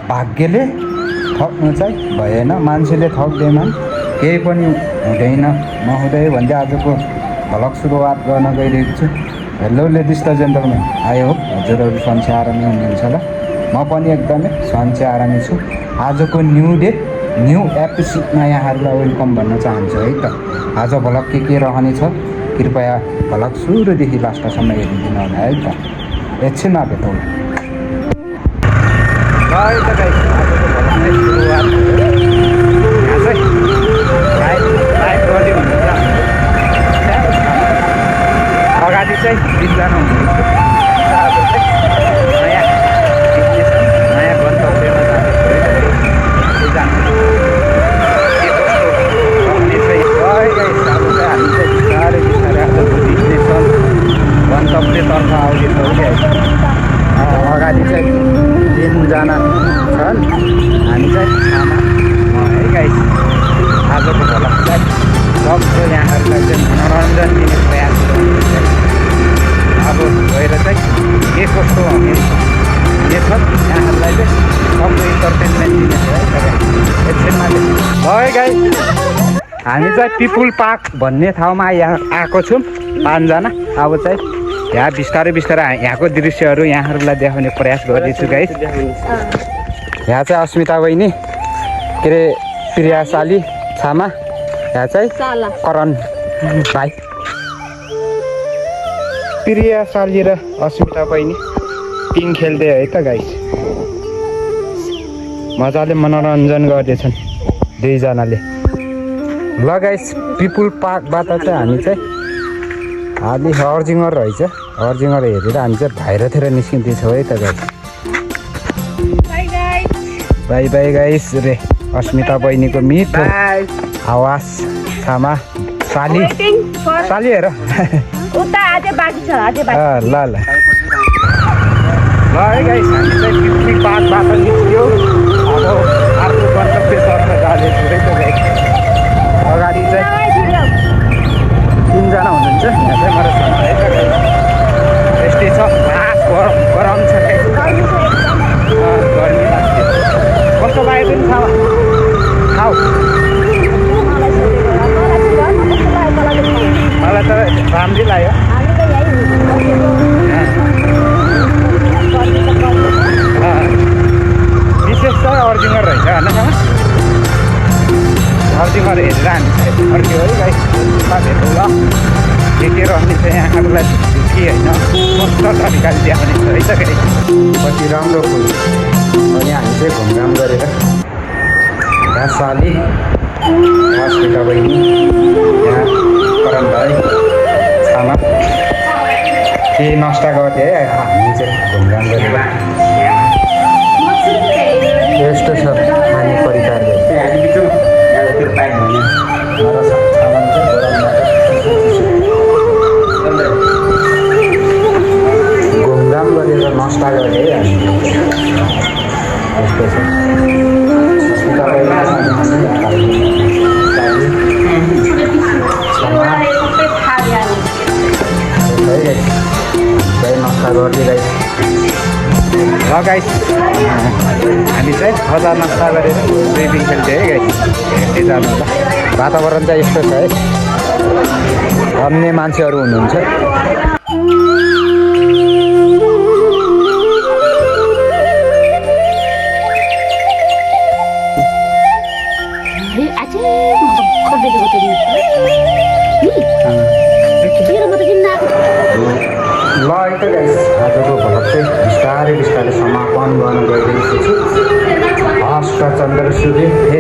भाग्यले थप्नु चाहिँ भएन, मान्छेले थप्दैमा केही पनि हुँदैन नहुँदै भन्दै आजको भ्लग सुरुवात गर्न गइरहेको छु। Hello ladies the gentlemen, I hope हजुरहरू सन्चै आरामै हुनुहुन्छ होला। म पनि एकदमै सन्चै आरामै छु। आजको न्यू डे न्यू एपिसोडमा यहाँहरूलाई वेलकम भन्न चाहन्छु है त। आज भ्लग के रहनेछ कृपया भ्लग सुरुदेखि लास्टसम्म हेरिदिनु होला है त। एकछिनमा भेटौँ। आजको भ्लग नै सुरुवात भयो। यहाँ चाहिँ लाइभ गरी हुनुहुन्छ अगाडि चाहिँ 20 जना हुनुहुन्छ। आज चाहिँ नयाँ डेस्टिनेसन नयाँ गन्तव्यमा जाँदैछु है त। जान्छु के कस्तो सक्ने चाहिँ अब चाहिँ हामी चाहिँ बिस्तारै बिस्तारै आजको डेस्टिनेसन गन्तव्यतर्फ आउँदैछौँ कि अगाडि चाहिँ 3जना छन्। हामी चाहिँ खाना है गाइस। आजको भ्लग चाहिँ सबको यहाँहरूलाई चाहिँ मनोरञ्जन दिने प्रयास गर्नुहुन्छ। अब गएर चाहिँ के कस्तो हुनेछ यहाँहरूलाई चाहिँ सबको इन्टरटेनमेन्ट दिनेछ है तपाईँ एकछिनमा भयो है गाइस। हामी चाहिँ पिपुल पार्क भन्ने ठाउँमा यहाँ आएको छौँ 5 जना। अब चाहिँ यहाँ बिस्तारै बिस्तारै यहाँको दृश्यहरू यहाँहरूलाई देखाउने प्रयास गर्दैछु गाइस। यहाँ चाहिँ अस्मिता बहिनी के अरे प्रिया साली छामा, यहाँ चाहिँ करण भाइ। प्रिया साली र अस्मिता बहिनी टिम खेल्दै है त गाइस। मजाले मनोरञ्जन गर्दैछन् 2 जनाले। ल गाइस, पिपुल पार्कबाट चाहिँ हामी चाहिँ अलि अर्जिङर रहेछ, अर्जिङर हेरेर हामी चाहिँ बाहिरतिर निस्किँदैछौँ है त गाइस। बाई बाई गाइस रे अस्मिता बहिनीको मिठो आवाज छामा साली साली हेर उता अझै बाँकी छ, अझै बाँकी। ल ल है गाइस, हामी चाहिँ पिपुल पार्कबाट निस्क्यौँ। अब आफ्नो गन्तव्यतर्फ जाँदैछु है त गाइस। अगाडि चाहिँ 3 जना हुनुहुन्छ। यहाँ चाहिँ मेरो साथी है त गाइस। यस्तै छ, गरम छ गाइस। गर्मी लाग्छ। कस्तो लाग्यो नि खाऊ मलाई त राम्रै लाग्यो। विशेष त अर्जिङर रहेछ होइन खाना अर्जिङर हेरेर हामी चाहिँ अर्क्यो है गाइस। भेटौँ ल के रहने छ यहाँहरूलाई के होइन कस्तो तरिकाले देखाउने छ है त गाइस। कति राम्रो फुल अनि हामी चाहिँ घुमघाम गरेर यहाँ साली अस्मिता बहिनी यहाँ करण भाइ छामा केही नष्ट गर्थ्यो है। हामी चाहिँ घुमघाम गरेर यस्तो छ खाने परिकार घुमघाम गरेर नष्ट गर्थ्यो है हामी। यस्तो छ नस्ता गर्दै गाइस। ल गाइस, हामी चाहिँ बजार नास्ता गरेर स्विमिङ खेल्थ्यो है गाइस। हेर्दै जानु होला। वातावरण चाहिँ यस्तो छ है, अन्य मान्छेहरू हुनुहुन्छ। ल है त गाइस, आजको भ्लग चाहिँ बिस्तारै बिस्तारै समापन गर्न गइरहेको छु। हस्त चन्द्र सूर्य हे